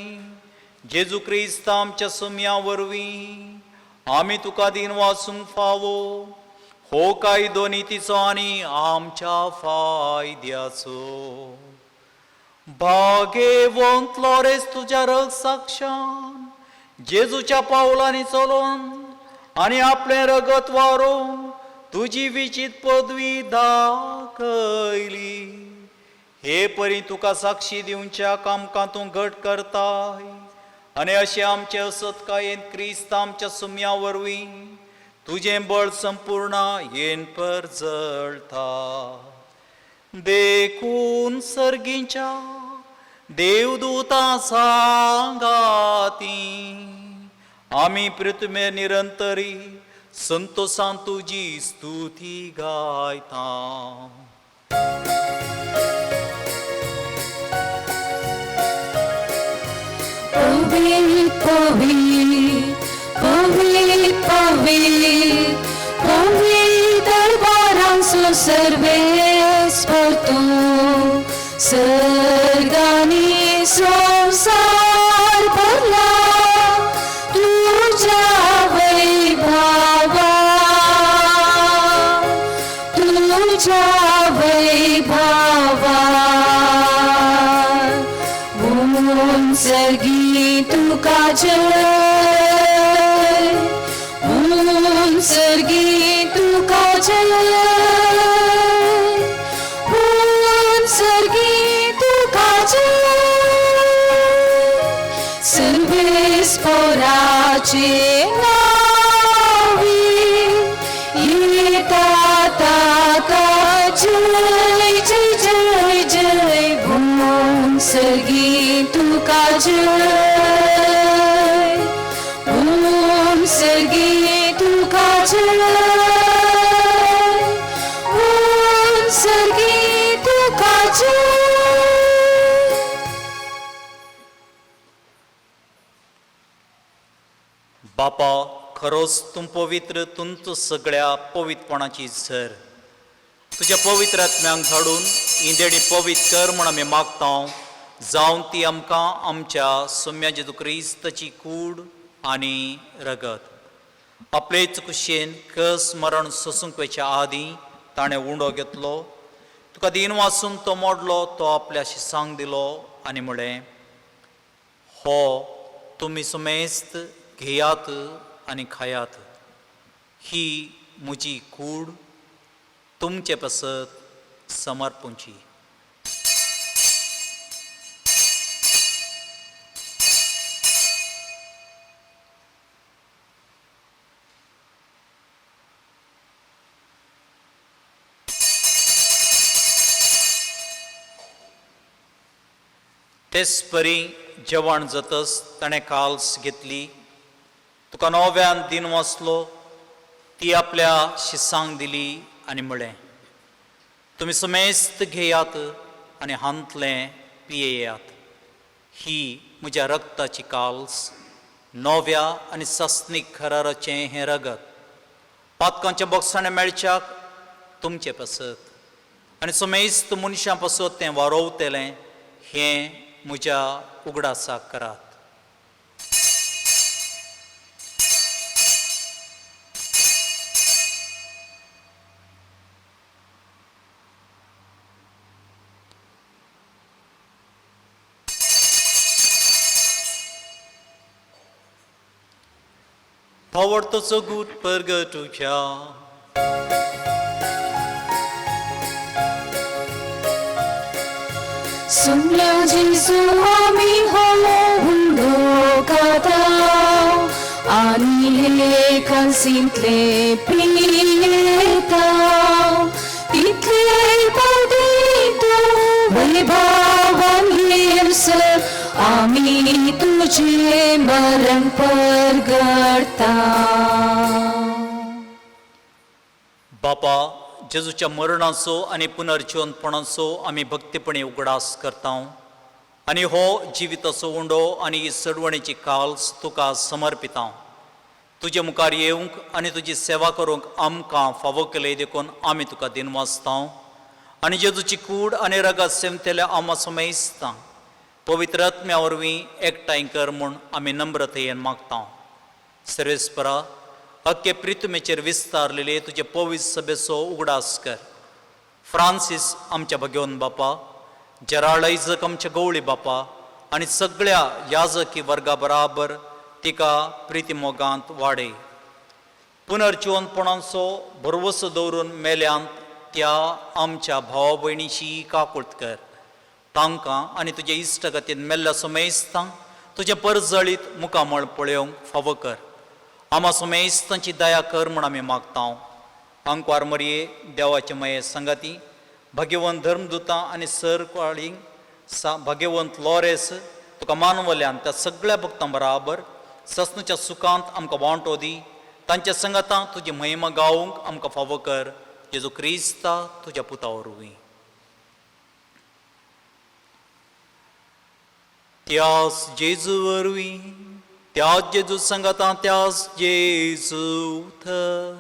जेजू क्रिस्त आमच्या सुम्या वरवीं आमी तुका दीन वासूंक फावो. हो कायदो नितीचो आनी आमच्या फायद्याचो. भागेवंत लोरेस तुज्या रगसाक्षान जेजूच्या पावलांनी चलोवन आनी आपलें रगत वारोवन तुजी विचीत पदवी दाखयली. हे परी तुका साक्षी दिवच्या कामकां तूं घट करताय आनी अशें आमचे असतकायेन क्रिस्त आमच्या सुम्या वरवीं तुजें बळ संपूर्ण येन परजळता. देखून सर्गींच्या देवदूतां सांगाती आमी पृथ्वे निरंतरी संतोसान तुजी स्तुती गायता. पवित्र पवित्र पवित्र पवित्र पवित्र दरबारांचो सर्वेस्पर तूं, सर्गांनी संवसार भरला तुज्या वैभवा, तुज्या वैभवा. उंचगी तुका जय, उंचगी तुका जय, उंचगी तुका जय. सर्वेस्पराचे नावी येता ताका जय जय जय जय. उंचगी तुका जय, उंचगी तुका जय. बापा, खरोच तूं पवित्र, तुमचो सगळ्या पवित्रपणाची झर. तुज्या पवित्र आत्म्यांक धाडून ही देणी पवित्र कर म्हूण आमी मागता, जावन ती आमकां आमच्या सोम्या जेजू क्रिस्ताची कूड आनी रगत. आपलेच कुशेन कस मरण सोसूंक वयच्या आदीं ताणें उंडो घेतलो, तुका दीन वाचून तो मोडलो, तो आपल्या शिसांक दिलो आनी म्हळें, हो तुमी सुमेस्त घेयात आनी खायात, ही म्हजी कूड तुमचे पासत समर्पूंची. तेच परी जेवण जातच ताणें काल्स घेतली, तुका नव्यान दिन वाचलो, ती आपल्या शिसांक दिली आनी म्हळें, तुमी समेस्त घेयात आनी हांतलें पियेयात, ही म्हज्या रक्ताची काल्स, नव्या आनी सस्नीक खराराचें हें रगत, पातकांच्या बोगसाणें मेळच्याक तुमचे पासत आनी समेस्त मनशां पासत तें वारोवतलें, हें म्हज्या उगडासाक करात. भावार्थाचो गूट परगटुया. सुनल्या जेजू आमी हो उंडो खाता आनी हे कालसींतले पियेता, तितले पावटी तूं वैभवान येवसर आमी तुजें मरण परगडटा. बापा, जेजूच्या मरणाचो आनी पुनर्जिवंतपणाचो आमी भक्तीपणी उगडास करता आनी हो जिविताचो उंडो आनी ही चडवणेची काल्स तुका समर्पिता. तुजे मुखार येवंक आनी तुजी सेवा करूंक आमकां फावो केले देखून आमी तुका दिनवासता आनी जेजूची कूड आनी रगत सेमतेल्या आमा समेस्ता पवित्र आत्म्या वरवीं एकठांय कर म्हूण आमी नम्रतेन मागता. सर्वेस्परा, अख्खे प्रितुमेचेर विस्तारलेले तुजे पवित्र सभेचो उगडास कर. फ्रांसीस आमच्या भगवंत बापा, जेराल्ड आयजक आमच्या गवळी बापा आनी सगळ्या याजकी वर्गा बराबर तिका प्रितीमोगांत वाडय. पुनर्जिवंतपणाचो भरवसो दवरून मेल्यांत त्या आमच्या भावा भयणीची काकूट कर. तांकां आनी तुजे इश्टगतीन मेल्ल्या समेस्तांक तुजें परजळीत मुखामळ पळोवंक फावो कर. आमा समेस्तांची दया कर म्हूण आमी मागता. आंकवार मरये, देवाचे मये संगाती, भाग्यवंत धर्मदुतां आनी सर क्वाळींग सा भाग्यवंत लॉरेस तुका मानवल्यान त्या सगळ्या भक्तां बराबर सस्नच्या सुखांत आमकां वांटो दी. तांच्या संगातां तुजी महिमा गावंक आमकां फावो कर. जेजू क्रिस्ता तुज्या पुता वरवीं. त्यास जेजू वरवीं, त्याच जेजू संगातां, त्यास जेजू थंय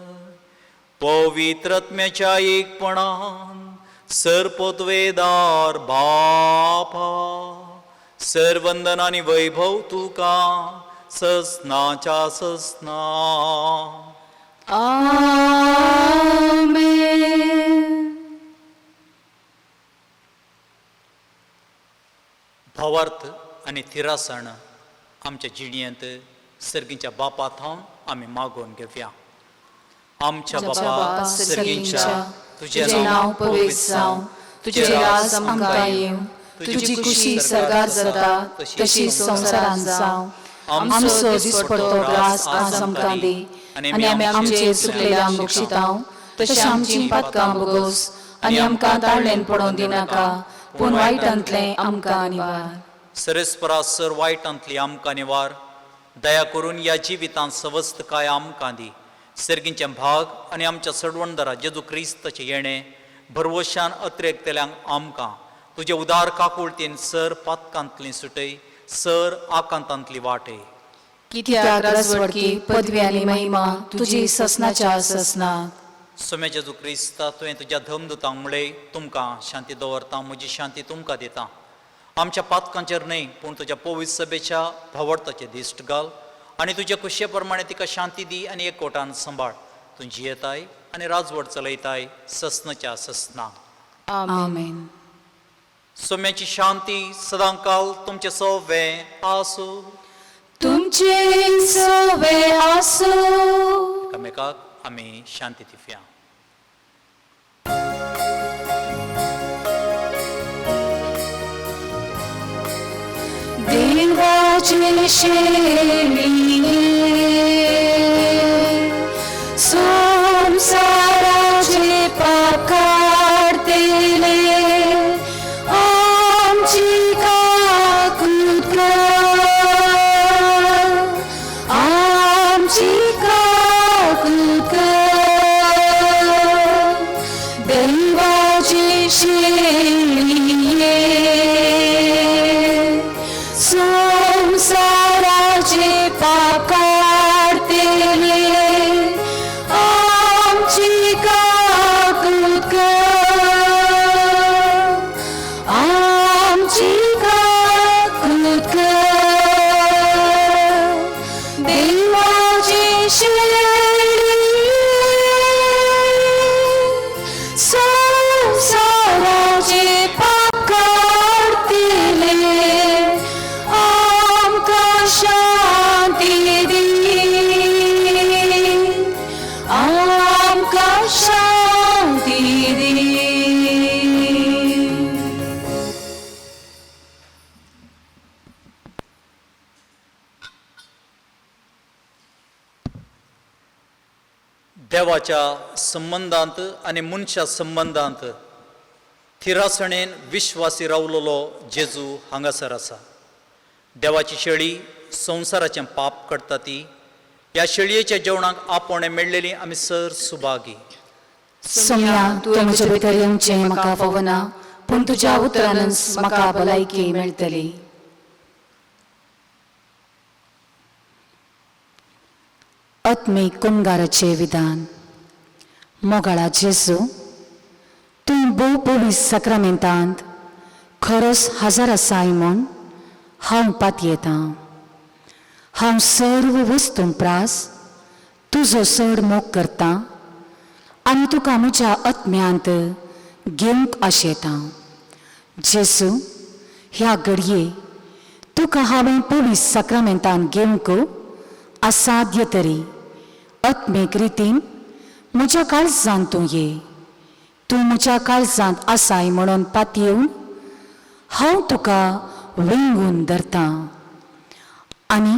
पवित्र आत्म्याच्या एकपणान सरपतवेदार बापा, सरवंदन आनी वैभव तुका ससनाच्या ससना. आमेन. भावार्थ आनी थिरासण आमच्या जिणेंत सर्गीच्या बापा थावन आमी मागोवन घेवया. आमच्या बापा सर्गीच्या, तुजें नांव पवित्र जावं, तुजें राज आमकां येवं, तुजी कुशी सर्गार जाता तशी संवसारांत जावं. आमचो दिसपडतो ग्रास आज आमकां दी आनी आमी आमचे चुकलेल्यांक बक्षितांव तशें आमची पातकां बोगोस आनी आमकां ताळ्ळेन पडोवंक दिनाका, पूण वायटांतलें आमकां निवार. सरेस्परा सर वायटांतली आमकां निवार. दया करून ह्या जिवितांत सवस्तकाय आमकां दी. सर्गींचे भाग आनी आमच्या सडवणदारा जेजू क्रिस्ताचें येणें भरवशान अत्रेकतल्यांक आमकां तुजे उदार काकुळतीन सर पातकांतली सुटय, सर आकांतांतली वाटय. कित्याक राजवटकी पदवी आनी महिमा तुजी ससनाच्या ससनाक. सोम्या जेजू क्रिस्ता, तुवें तुज्या धमदुतांक म्हणलें, तुमकां शांती दवरता, म्हजी शांती तुमकां दिता. आमच्या पातकांचेर न्हय पूण तुज्या पवित्र सभेच्या भावडताचेर दिश्ट घाल आनी तुज्या कुशे प्रमाणे तिका शांती दी आनी एकवटान सांबाळ. तूं जियेताय आनी राजवट चलयताय ससनाच्या ससना. आमेन. सोम्याची शांती सदांकाल तुमचें सवे आसूं. तुमचे सवे आसूं. एकामेकाक आमी शांती दिवया. देवाचे शेळये संसाराचे पाप काडतले, आमची काकूत कर, आमची काकूत कर. देवाचे शेळये संसाराचे पाप काडतले, आमची काकूत कर, आमची काकूत कर. देवाची शेळये संसाराचे पाप काडतले, आमकां शांती दी, आमकां शांती दी. देवाच्या संबंदांत आनी मनशा संबंदांत थिरासणेन विश्वासी रावलेलो जेजू हांगासर आसा. देवाची शेळी संवसाराचें पाप करता ती ह्या शेळयेच्या जेवणाक आपोवणें मेळ्ळेली आमी सर सुभागी. सोम्या, तुवें म्हजे भितर येवचें म्हाका फावना, पूण तुज्या उतरानच म्हाका भलायकी मेळटली. आत्मीक कुमगाराचें विधान. मोगाळा जेजू, तूं भोव पवित्र साक्रामेंतांत खरोच हजर आसाय म्हूण हांव पातयेतां. हांव सर्व वस्तूं प्रास तुजो चड मोग करतां आनी तुका म्हज्या आत्म्यांत घेवंक आशेतां. जेजू, ह्या घडये तुका हांवें पवित्र साक्रामेंतान घेवंक असाध्य तरी आत्मीक रितीन म्हज्या काळजांत तूं ये. तूं म्हज्या काळजांत आसाय म्हणून पातयेवन हांव तुका वेंगून धरतां आनी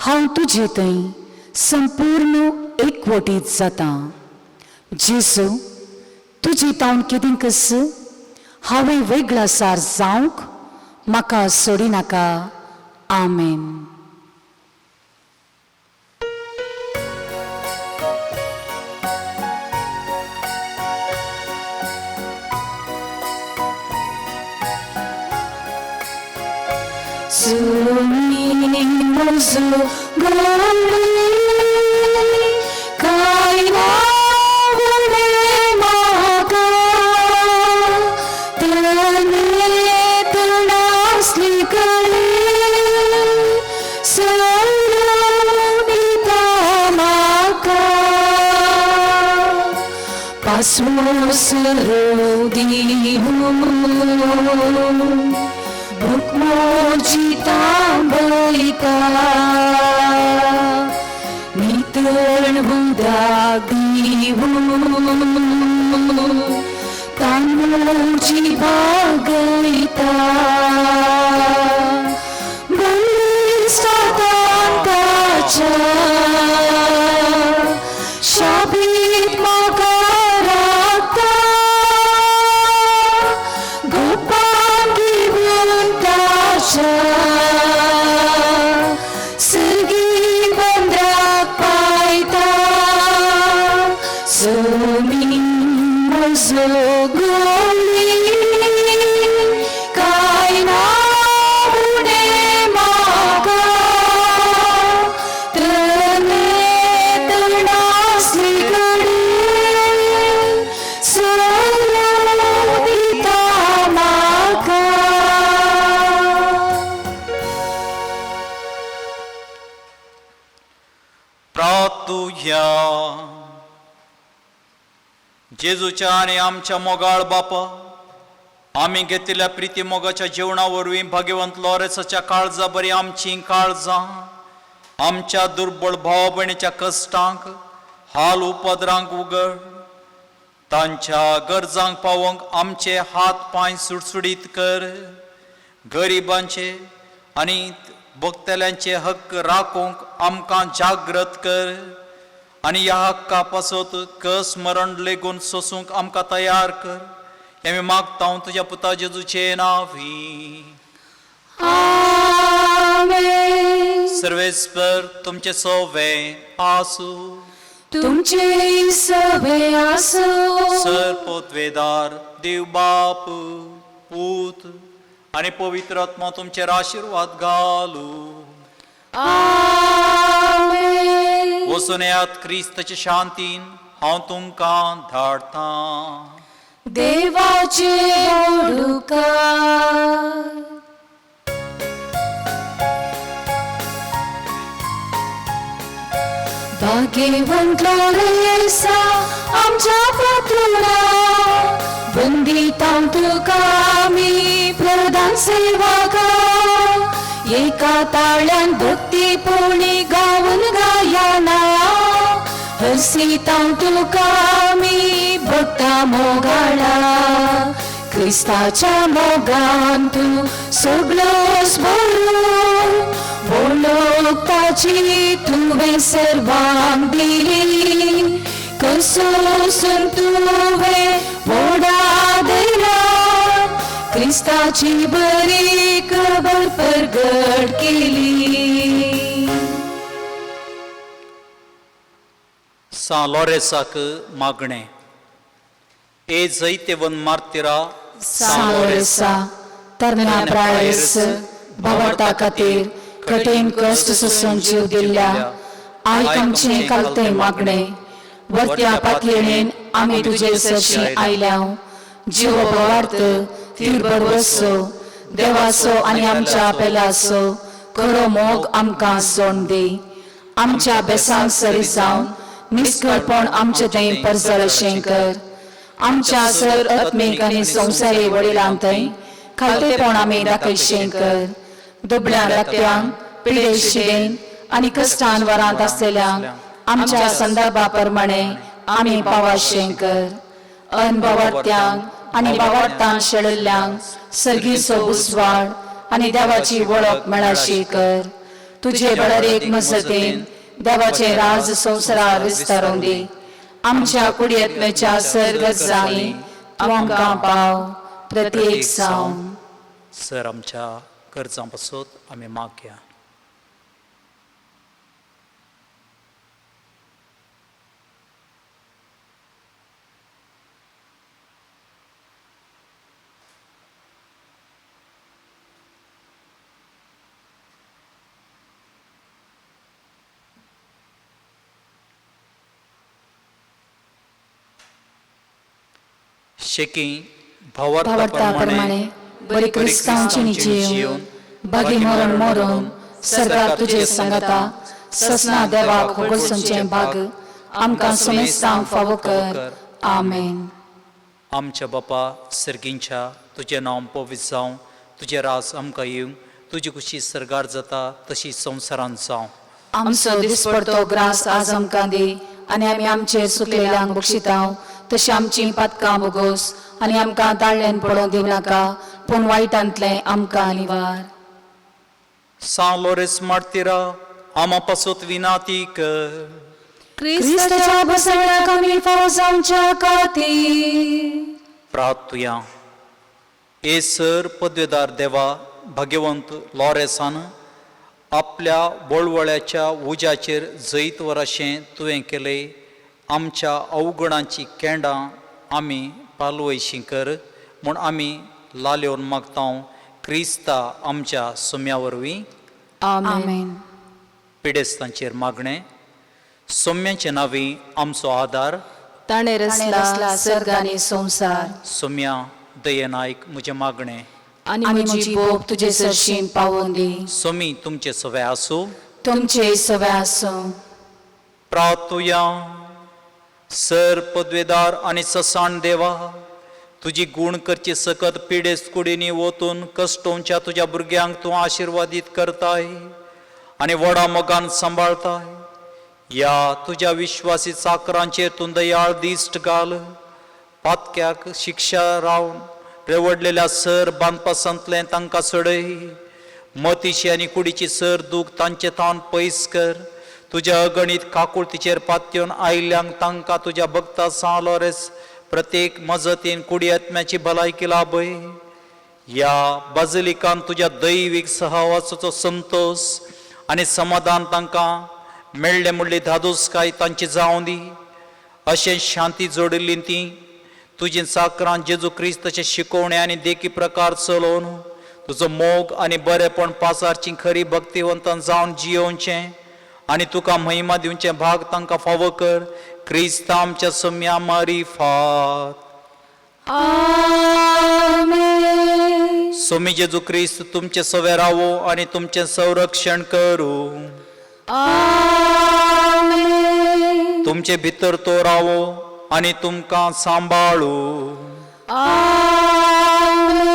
हांव तुजे थंय संपूर्ण एकवटीत जातां. जेजू, तुजे तावन कितेंकच हांवें वेगळासार जावंक म्हाका सोडिनाका. आमेन. सुमी म्हजो गोडी काय ना उणें म्हाका, तनेत नासली कळी सगळो दिता म्हाका. पासवो सरो दिवूं भूक म्हजी तांबयता, नितळ उदक दिवूं तान म्हजी भागयता. बळिश्ट तांकाच्या शाबीत म्हाका राखता, गोपान दिवन ताच्या सर्गी बंद्राक पायता. सुमी म्हजो गोली काय ना उणें म्हाका, प्रातुया जेजूच्या आनी आमच्या मोगाळ बापा, आमी घेतिल्ल्या प्रिती मोगाच्या जेवणा वरवीं भाग्यवंत लॉरेसाच्या काळजा बरी आमचीं काळजां आमच्या दुर्बळ भाव भयणीच्या कश्टांक हाल उपद्रांक उगड, तांच्या गरजांक पावोवंक आमचे हात पांय सुडसुडीत कर। गरिबांचे आनी भोगतल्यांचे हक्क राखूंक आमकां जागृत कर आनी ह्या हक्का पासत कस मरण लेगून सोसूंक आमकां तयार कर। हें आमी मागता तुज्या पुता जेजूचे नांवी। आमेन। सर्वेस्पर तुमचे सोवे आसूं। तुमचे सवे आसूं। सर पोतवेदार देव बाप पूत आनी पवित्र आत्मा तुमचेर आशिर्वाद घालू। आमेन। वचून येयात क्रिस्ताच्या शांतीन हांव तुमकां धाडटां। देवाचे उपकार। भाग्यवंत लोरेसा आमच्या पात्रुणा, वंदितां तुका आमी प्रधान सेवका। एका ताळ्यान भक्ती पोळी गावन गायना, हर्षितां तुका आमी भक्ता मोगाळा। क्रिस्ताच्या मोगान तूं सगळोच भरून, वळख ताची तुवें सर्वांक दिली। कसोसून तुवें व्हडा दिला, क्रिस्ताची बरी खबर परगट केली। सां लॉरेसाक मागणें। ए जैतेवन मार्तिरा सां लोरेसा, तरण्या प्रायस भावार्था खातीर कठीण कश्ट सोसून जीव दिल्ल्या आयक आमचें कालतें मागणें। वर्त्या पातयेणेन आमी तुजे सरशी आयल्या। जीव भावार्थ तीर भरवसो देवाचो आनी आमच्या पेलाचो खरो मोग आमकां सोंड दी। आमच्या बेसांक सरी जावन निस्कळपण आमचें थंय परजळ अशें कर। आमच्या सर आत्मीक आनी संवसारी वडिलां थंय खालतेपण आमी दाखयशें कर। दुबळ्या धाकट्यांक पिडेशिडेन आनी कश्टान वरांत आसलेल्यांक आमच्या संदर्भा प्रमाणे आमी पावाशें कर। अनभावार्थ्यांक आनी भावार्थान शेळिल्ल्यांक सर्गीचो उजवाड आनी देवाची वळख मेळाशी कर। तुजे बळरेक मजतीन देवाचें राज संवसारार विस्तारून दी। आमच्या कुडयेतमेच्या सर गजांनी आमकां पाव प्रत्येक जावन। सर आमच्या गरजां पासत आमी मागया। शेकी भावार्था प्रमाणे बरी क्रिस्तांवची जिवन बागी मरण मरून सरकार तुजे सांगता ससना देवाक होगोळसंचें भाग आमकां सुमेस्तांक फावो कर। आमेन। आमच्या बापा सर्गींच्या तुजें नांव पवित्र जावं, तुजें राज आमकां येवं, तुजी खुशी सर्गार जाता तशी संवसारांत जावं। आमचो दिसपडतो ग्रास आज आमकां दी आनी आमी आमचे सुकलेल्यांक बक्षितांव तशी आमची पातकां बोगोस आनी आमकां ताळ्यान पडोवंक दिवं नाका, पूण वायटांतलें आमकां निवार। सां लोरेस मार्तिरा आमा पासत विनाती कर। क्रिस्ताच्या बसवण्याक आमी फाव जावच्या खातीर प्रार्थुया। ए सर पदवेदार देवा, भाग्यवंत लॉरेसान आपल्या वळवळ्याच्या उज्याचेर जैतवर अशें तुवें केलें। आमच्या अवगुणांची केंडां आमी पालवयशी कर म्हूण आमी लालेवन मागता क्रिस्ता आमच्या सोम्या वरवीं। आमेन। पिडेस्तांचेर मागणें। सोम्याचे नांवी आमचो आदार, ताणें रचला सर्ग आनी संवसार। सोम्या दयेन आयक म्हजें मागणें आनी आनी म्हजी म्हजी बोब बोब तुजे सरशीं पावोवन दी। सोमी तुमचे सवे आसूं, तुमचे सवे आसूं। प्रातुया. सर पदवेदार आनी ससाण देवा, तुजी गूण करची सकत पिडेस्त कुडींनी वतून कश्टोवच्या तुज्या भुरग्यांक तूं आशिर्वादीत करताय आनी व्हडा मोगान सांबाळताय. ह्या तुज्या विश्वासी चाकरांचेर तूं दयाळ दिश्ट घाल. पातक्याक शिक्षा रावन रेवडलेल्या सर बांदपासांतलें तांकां सोडय. मतीची आनी कुडीची सर दूख तांचे थावन पयस कर. तुज्या अगणीत काकुळतीचेर पातयेवन आयिल्ल्यांक तांकां तुज्या भक्ता सां लॉरेस प्रत्येक मजतीन कुडी आत्म्याची भलायकी लाभय. ह्या बाजलिकान तुज्या दैवीक सहवासाचो संतोश आनी समाधान तांकां मेळ्ळें म्हणली धादोसकाय तांची जावं दी. अशें शांती जोडिल्ली ती तुजी चाकरां जेजू क्रिस्ताचे शिकोवणे आनी देखी प्रकार चलोवन तुजो मोग आनी बरेपण पासारची खरी भक्तिवंतां जावन जियोवचें आनी तुका महिमा दिवचें भाग तांकां फावो कर. क्रिस्त आमच्या सम्या मारिफात. आमेन. सोमी जेजू क्रिस्त तुमचें सवे रावो आनी तुमचें संरक्षण करूं. आमेन. तुमचे भितर तो रावो आनी तुमकां सांबाळू. आमेन.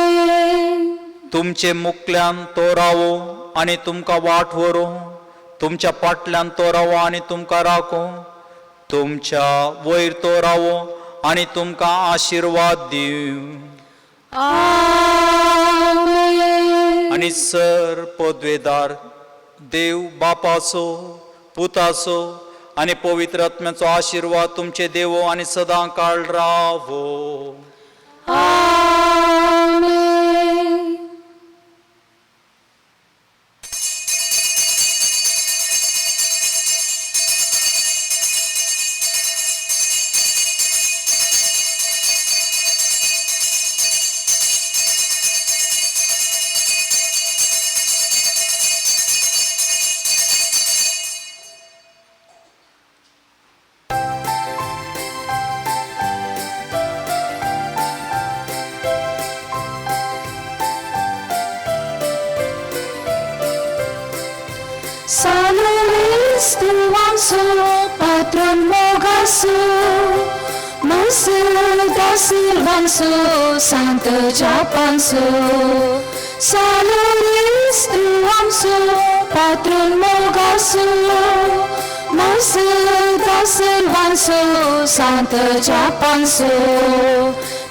तुमचे मुकल्यान तो रावो आनी तुमकां वाट व्हरूं. तुमच्या पाटल्यान तो रावो आनी तुमकां राखो. तुमच्या वयर तो रावो आनी तुमकां आशिर्वाद दिवं. आमेन. आनी सर पदवेदार देव बापाचो, पुताचो आनी पवित्र आत्म्याचो आशिर्वाद तुमचे देवो आनी सदां काळ रावो. आमेन. Salve tu patron mogasu, Masul dasilvansu, Sant Japansu. Salve tu patron mogasu, Masul dasilvansu, Sant Japansu.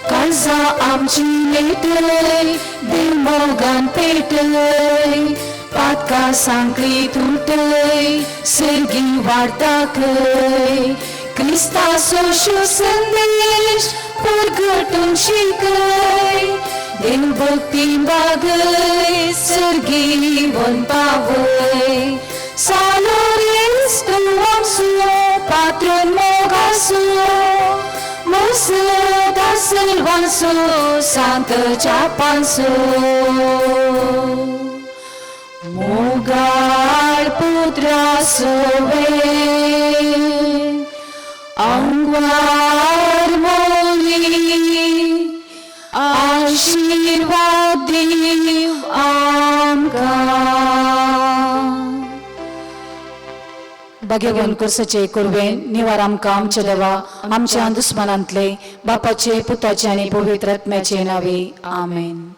काळजा आमची लेटय, देव मोगान पेटय, पातका सांकळी तुटय, सर्गी वाडटा खंय. क्रिस्ताचो संदेश परगटून शिकय, देव भक्ती बागय, सर्गी वन पावय. सालोरेस तूं आमचो पात्रोन मोगासो, मोसो दासलवांसो, सांत जापांसो. मोगाळ पुत्रासोवे आंगवार मोली, आशिर्वाद दीव आमकां. भाग्यवान कुर्साचे कुर्वे निवार आमकां आमच्या देवा आमच्या दुस्मनांतले बापाचे पुताचे आनी पवित्र आत्म्याचे नावे. आमेन.